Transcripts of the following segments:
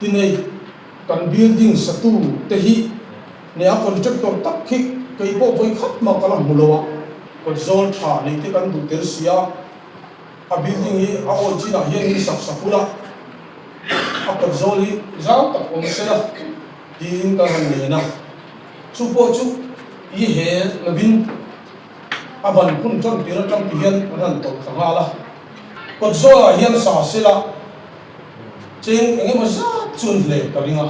Tinei kan building satu te hi nge a contractor tak khi kei pawh vawi khat mah ka la hmu lo a. Kawt zawl tha nei te kan duh tel sia, a building hi a awi chinah hian min sak sak ula, a kawt zawl hi zau tak awm sela tiin ka han nen a. Chu pawh chu i he lovin a ban hun tan tir atang ti hian an han tawlh thla nghal a. Kawt zawlah hian sa sela Cheng eng emaw zat chuan hle ka ring a,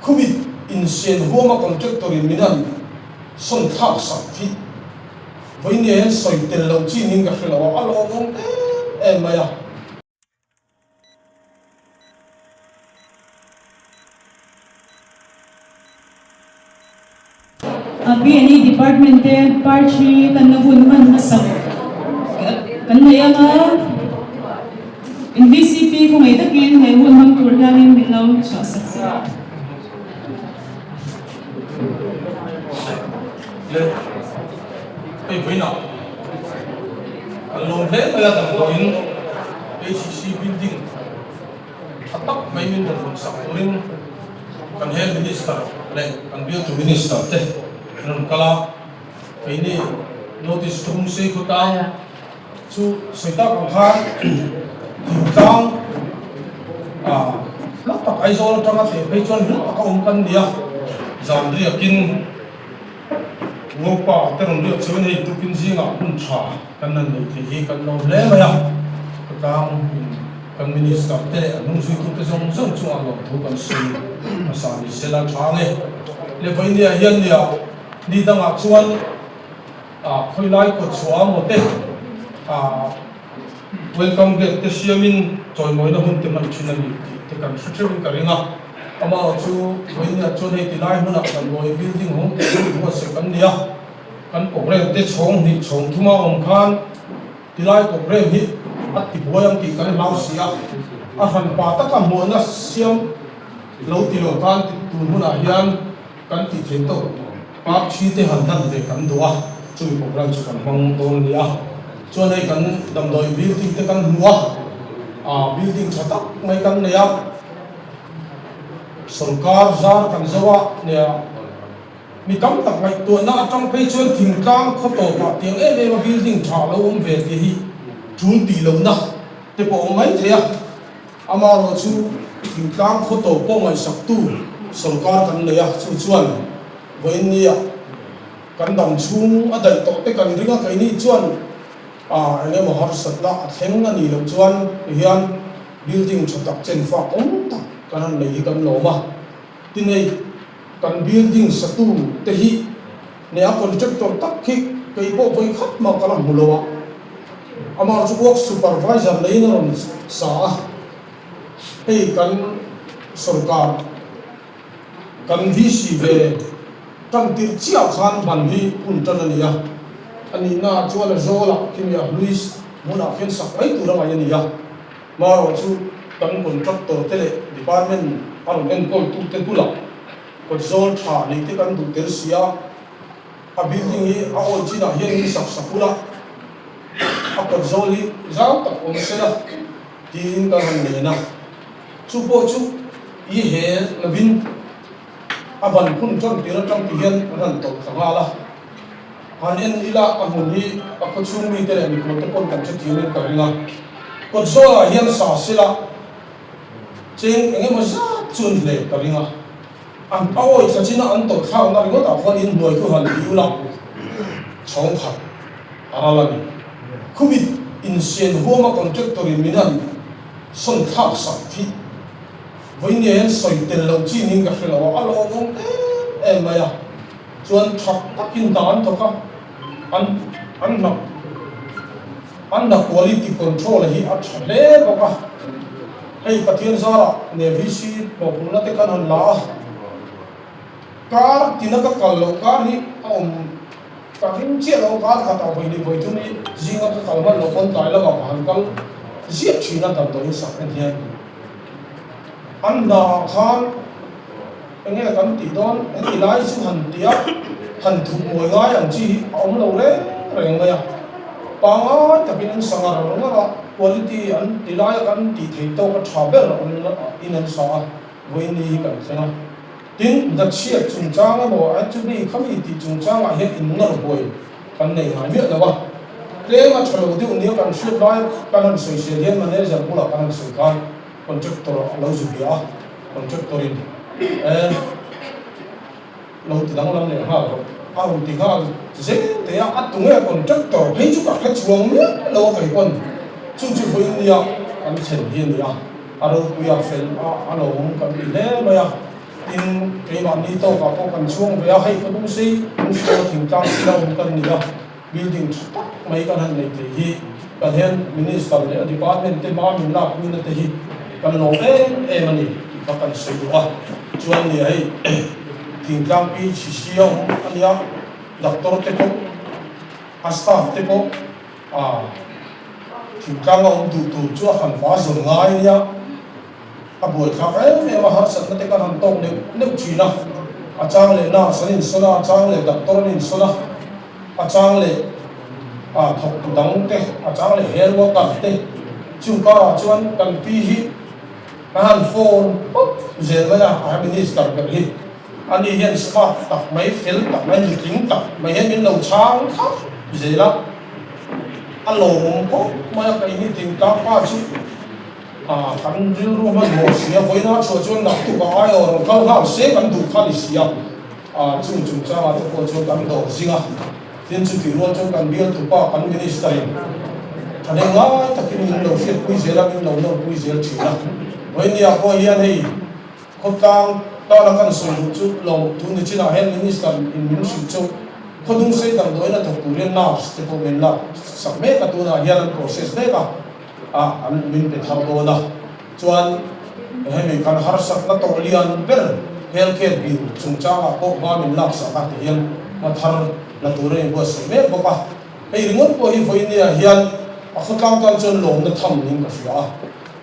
khumit insian huama contractor in min han sawn thlak sak hi vawinia hian sawi tel loh chin in ka hre lo a, a lawmawm em em mai a. BNE Department te party lanna hun hman hmasak kan nei ang a, in vcp khawngaih takin he hun hmang tur hianin min lo chhuahsak se a. Le hei vawiinah kan lawm hle mai a damdawiin ACC building tha tak mai min rawn rawn sak turin kan Health Minister leh kan bialtu Minister te an rawn kal a, keini notice thum sei khawtlang chu sawi tak ang khan thingtlang ah hla tak Aizawl atanga teh phei chuan hla taka awm kan ni a, zan riakin Ngopa te rawn riak chuan hei tukin zingah hun tha kan han neih theih hi kan lo hle mai a, khawtlang in kan Minister te leh a hnungzuitute zawng zawng chungah lawmthu kan sawi hmasa ni sela tha nge. Le vawinia hian nia ni dangah chuan ah khawilai kawtchhuah maw te ah Welcome gate te siamin chawimawina hun te hman thin a ni tih te kan hre theuhin ka ring a. Amaherawh chu vawinia chuan hei tilai hmunah damdawi building hawng tih chu buatsaih kan ni a. Kan program te chhawng hnih chhawng thuma awm khan tilai program hi a tibuai ang tih kan hlau si a. A hranpa taka hmuahna siam lo ti lo khan tun hunah hian kan tih theih tawk park thi te han hlan ve kan duh a, chumi program chu kan hmang dawn a ni a. Chuan hei kan damdawi building te kan hmu a, ah building tha tak mai kan nei a, sawrkar zar kan zo a nia, mi tam tak ngaihtuahna atang phei chuan thingtlang khaw tawpah tiang em em a building tha lo awm ve tih hi tul tih lohna te pawh a awm mai thei a. Amaherawh chu thingtlang khaw tawp pawh ngaihsaktu sawrkar kan nei a, chu chuan vawiin nia kan dam chhung a daih tawh te kan ring a, keini chuan ah eng emaw harsatna a thleng a nih loh chuan tihian building tha tak chen fak awm tak kan han nei hi kan lawm a. Tin hei kan building satu te hi Nge a contractor tak khi kei pawh vawi khat mah ka la hmu lo a, amah chu work supervisor neiin a rawn sa a, hei kan sorkar kan VC ve tan tirh chiah khan ban hi hun tan a ni a, a nihna ah chuan a zawlah khimi a hlui hmunah khian sak mai tur a ngaih a ni a, marawh chu kan contractor te leh department a rawn enkawl tute bulah Kawt zawl tha nei te kan duh tel si a, a building hi a awi chinah hian min sak sak ula, a kawt zawl hi zau tak awm sela tiin ka han nen a. Chu pawh chu i he lovin a ban hun tan tir atang ti hian an han tawlh thla nghal a. Han en ila a hmun hi a khawchhung mite leh mikhual te pawn kan hrethiamin ka ring a. Kawt zawlah hian sa sela. Cheng eng emaw zat chuan hle ka ring a, an awi thla chin a an tawlh thlakna ringawt ah khuan in hnuai khu han ti ula chhawng khat a ral a ni. Khumit insian huama contractor in min han sawn thlak sak thih vawinia hian sawi tel loh chin in ka hre lo a, a lawmawm em em mai a, chuan tha takin hna an thawk a, an an hna An hna quality control hi a tha hle bawk a, hei Pathian zarah Navy hlawhpulna te kan han la a, kar tina ka kal loh kar hi a awm ka ring chiah lo, kar khatah vawi hnih vawi thum hi zinga ka kal hman loh pawn tlai lamah ka han kal ziah thin a damdawiin sak en hian an hna ah khan enge kan tih dawn heti lai chu han ti a, han thup mawi ngai ang chi hi a awm lo reng reng mai a, pangai takin an sa ngar ngar a, quality an ti laia kan tih theih tawk a tha ber an in an sa a. Vawiin hi kan thleng a. Tin, hnathriat chungchang emaw actually khami tih chungchangah hian innawr buai kan nei ngai miah lo a. Tlem a tha lo deuh nia kan hriat lai kan han sawisel hian manager bulah kan han sawi khan contractor a lo zu bia a, contractor in eh lo ti danglam leh nghal rawh a rawn ti nghal zel teh a, a tunge contractor phei chu ka hre chuang miah lo a kei pawn chu chu vawiin nia kan thlen hi a ni a. A ropui a fel a, a lo awm kan ti hle mai a. Tin, keimahni tawkah pawh kan chhuang ve a, hei ka dum sei dum sawn a thingtlang sila awm kan ni a, building tha tak mai kan han nei thei hi kan hian Minister leh a department te hma min lakpuina te hi kan lawm em em a ni tih kha kan sawi duh a. Chuan nia hei thingtlang PHC a awm a nia, doctor te pawh a staff te pawh, A thingtlang a awm duh tur chu a han va zawn ngai nia, a buaithlak em em a, harsatna te kan han tawk neuh neuh thin a, a chang leh nurse an insawn a, a chang leh doctor an insawn a, a chang leh ah thawktu dang te, a chang leh hair worker te, chung karah chuan kan pi hi a han phone pawp zel mai a, a minister ber hi. Ani hian smart tak mai, fel tak mai, nutling tak mai hian min lo chhang thlap zel a, a lawmawm khawp mai a, keini thingtlang pa chu ah kan rilru hmanhmawh si a, vawiina chhuah chuan naktuk a aiawh rawn kal nghal se kan duh kha ni si a, ah chung chungchangah te pawh chuan kan dawr zing a, tin chutih rual chuan kan bialtupa kan minister in thahnem ngai takin min lo hriatpui zel a, min lo nawrpui zel thin a, vawinia pawh hian hei. Khawtlang tana kan sawi duh chu lo tun ni chinah hian Minister in min hrilh chu khawdung sei damdawiin a thawk tur hian nurse te pawh min lak sak mek a, tunah hian an process mek a, ah an min pe thar dawn a, chuan hemi kan harsatna tawh lian ber health care bill chungchangah pawh hma min lak sak a ti hian hma thar la tur a inbuatsaih mek bawk a, hei ringawt pawh hi vawinia hian a khawtlang tan chuan lawmna tham niin ka hria a,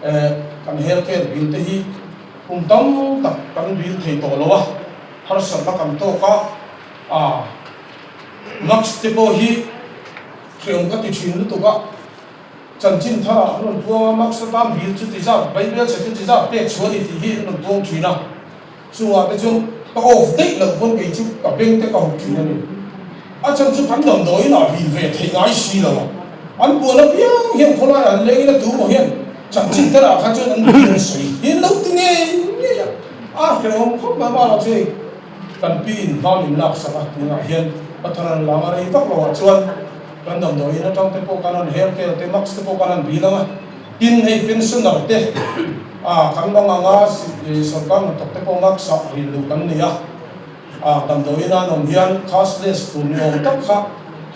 eh kan health care bill te hi Kum tam tak kan dil thei tawh lo a, harsatna kan tawk a, a mask te pawh hi hreawm ka ti thin lutuk a, chanchin tharah an rawn puang a, mask atan bill chuti zat, Bible chhe chuti zat pek chhuah a ni tih hi an rawn puang thin a, chungah te chuan ka off daih loh pawn kei chu ka beng te ka hup thin a ni. A chhan chu kan damdawiin ah vil ve theih ngai si lo a, an puan apiang hian khawlaiah an leng in a tu maw hian chanchin te lah kha chuan an vil an sawi hi an lo ti ngei ngei a, a hrehawm khawp mai amaherawh chu hei kan pi in hma min lak sak a, tunah hian Pathan an lang a rei vak lo ah chuan kan damdawiin atang te pawh kan han her tel te mask te pawh kan han vil ang a, tin hei pensioner te ah kan mang ang a sorkar hnathawk te pawh mask ah vil luh kan nei a. A damdawiin an awm hian cashless tur ni awm tak kha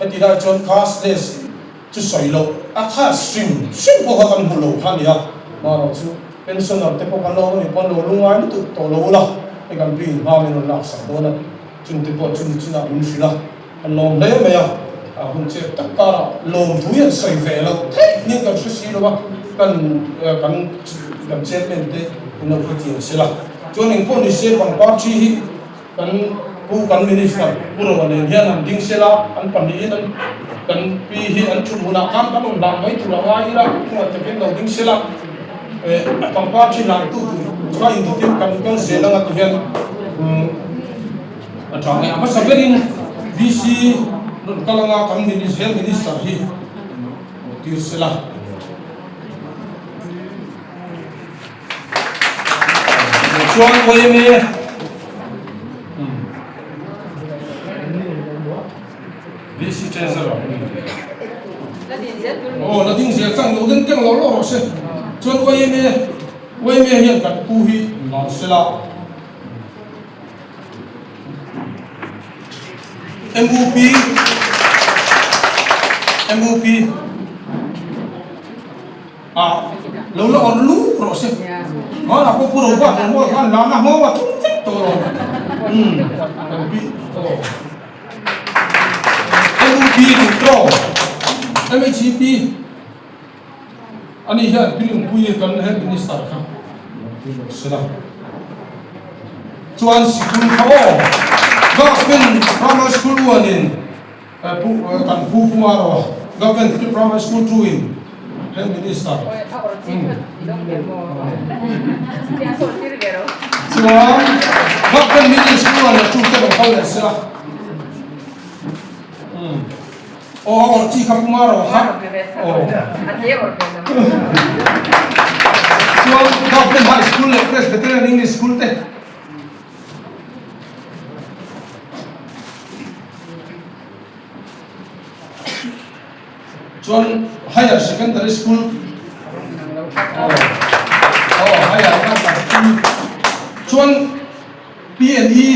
heti lai chuan cashless chu sawi loh a cash hrim hrim pawh kha kan hmu lo kha a ni a, marawh chu pensioner te pawh kan lo awm a nih pawn lo lungngai lutuk tawh lo ula hei kan pi in hma min rawn lak sak dawn a, chung te pawh chumi chinah min hrilh a, kan lawm hle mai a, a hun chep tak karah lawmthu hi an sawi ve loh theih niin kan hre si lo a, kan kan kan chairman te in lo hrethiam sela. Chuan engpawh ni se pangpar thi hi kan pu kan minister Pu Roa nen hian an ding sela, an pahnihin an kan pi hi an thut hunah khan kan awm dan mai tur a ngai ila chungah takin lo ding sela eh pangpar thi hlan tu tur kha indawtin kan kal zel anga ti hian a tha nge a hmasa berin VC rawn kal anga kan health minister hi tir sela. Chuan yma VC Treasurer aw la ding zel chang lo den keng lo lo rawh se chuan yma yma hian kan pu hi lar sela MUP MUP A lo la awrh luk rawh se. Hmanah pawh Pu Roba hnawh mual khan lana hmawng a tum vek tawh lo. Umm kan pi aw. MUP tih tawng MHEP ani hian Pi Lungpuii kan Health Minister kha lo ti rawh se la. Chuan sikul kha aw Government Primary School uanin Kan pu Kumar aw Government Primary School 2 in Health Minister. Chuan Bakpen Middle School ah leh chu te rawn kal leh sela. Umm. Aw a awrh chi kha puma rawh kha. Aw. Chuan Bakpen High School leh Presbyterian English School te. Chuan Higher Secondary School aw aw Higher chuan PNE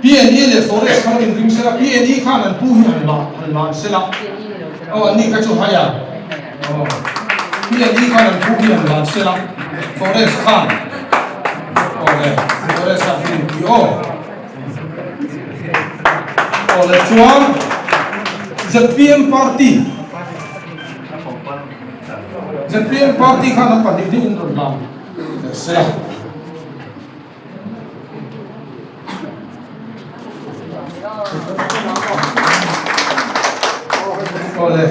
PNE leh Forest kha in ring sela PNE khan an pu hi han la han lan sela aw an ni kha chu Higher aw PNE khan an pu hi han lan sela Forest khan aw le Forest khan pu aw. Aw le chuan zpm party zpm party khan an pahnih deuh in rawn lam leh se a. Aw le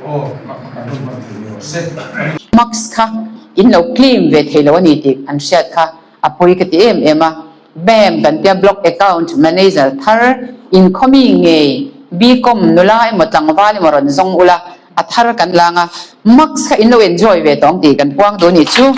aw kan rawn hman thei ni rawh se. Max kha in lo claim ve thei lo a ni tih an hriat kha A pawi ka ti em em a, BAM kan tia Block Account Manager thar inkhawmi ngei BCom nula emaw tlangval emaw rawn zawng ula, a thar kan lang a, Max kha in lo enjoy ve tawng tih kan puang duh nih chu.